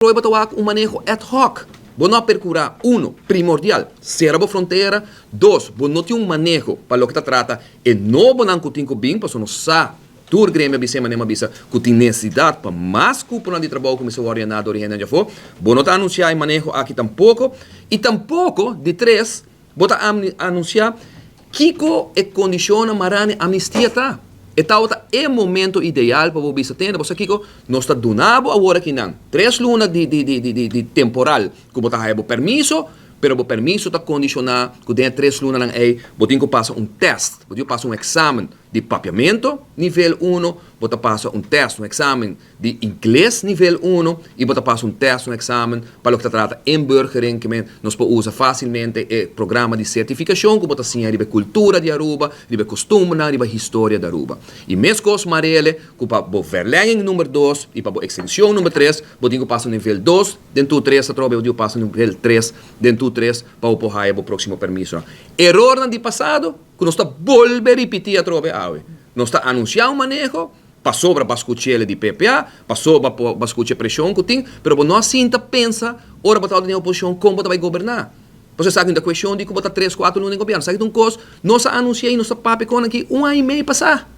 Troy bo ta wak un maneho ad hoc. Bo no a percura, uno, primordial, cera bo frontera, dos, bo no tin un maneho pa loke ta trata e nobonan cu tin cu bin, pasobra nos sa, tur gremio a bisa e manera mi a bisa cu tin necesidad pa mas cuponan di trabou cu mester worde yena dor di hende djafo. Bo no ta anuncia e maneho aki tampoco. Y tampoco, di tres, Bo ta anunsiá kiko e kondishonnan mará n'e amnistia ta. E tabata e momento ideal pa bo bisa, Tende, bo sa kiko? Nos ta duna bo awor akinan tres luna di di di di di temporal ku bo ta haya bo permiso, pero bo permiso ta kondishoná ku den e tres lunanan ei bo tin ku pasa un tèst, bo tin ku pasa un eksamen di papiamentu nivel uno, bo ta pasa un tèst, un eksamen di ingles nivel uno y bo ta pasa un test, un examen pa loke ta trata inburgering, ke men nos por usa facilmente e programa di certificacion ku bo ta siña riba e cultura di Aruba, riba e costumbernan, riba historia di Aruba. Y mescos Marele ku pa bo verlenging number dos y pa bo extension number tres bo tin ku pasa nivel dos den tur tres atrobe bo tin ku pasa nivel tres den tur tres pa bo por haya bo proximo permisonan. Erornan di pasado ku nos ta bolbe ripiti atrobe awe. Nos ta anuncia un maneho. Pasobra bo a skuch'el di PPA, pasobra bo a skucha e preshon ku tin, pero bo no a sinta pensa ora bo tabata den oposishon kon bo ta bai goberná. Pasobra esaki no ta kueshon di ku bo ta tres, kuater luna den gobièrnu. Esaki ta un kos nos a anunsiá i nos ta papia kon aki un aña i mei pasá.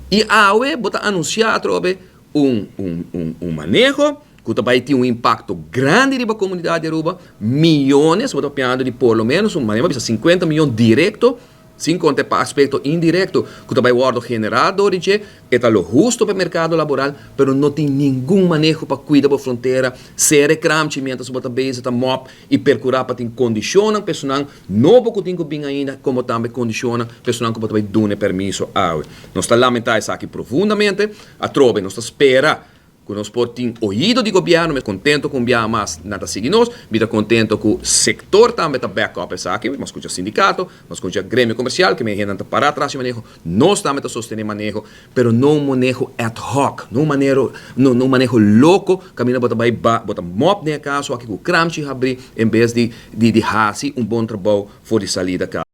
I awe bo ta anunsiá atrobe un un un un maneho ku ta bai tin un impakto grandi riba komunidat di Aruba, miyones, bo ta papiando di por lo menos un manera bo bisa sinkuenta miyon direkto. Sin konta e pa aspekto indirekto ku ta bai wòrdu generá dor di dje, e ta lo husto pa e merkado laboral, pero no tin ningun maneho pa kuida bo frontera, sera e kramchi miéntras bo ta bezig ta mòp i perkurá pa tin kondishonnan pa esunnan nobo ku tin ku bin ainda komo tambe kondishonnan pa esunnan ku bo ta bai duna e permiso awe. Nos ta lamentá esaki profundamente. Atrobe nos ta spera Ku nos por tin oido di gobièrnu, mi kontento ku un biaha mas nan ta sigui nos, mi ta kontento ku sektor tambe ta back up esaki, mi a skucha sindikato, mi a skucha gremio komersial, ke mi hendenan ta pará tras di maneho, nos tambe ta sostené maneho, pero no un maneho ad hoc, no un manero, no un maneho loko kaminda bo ta bai ba, bo ta mòp den e kaso aki ku kramchi habrí en bes di di di hasi un bon trabou for di salida ka.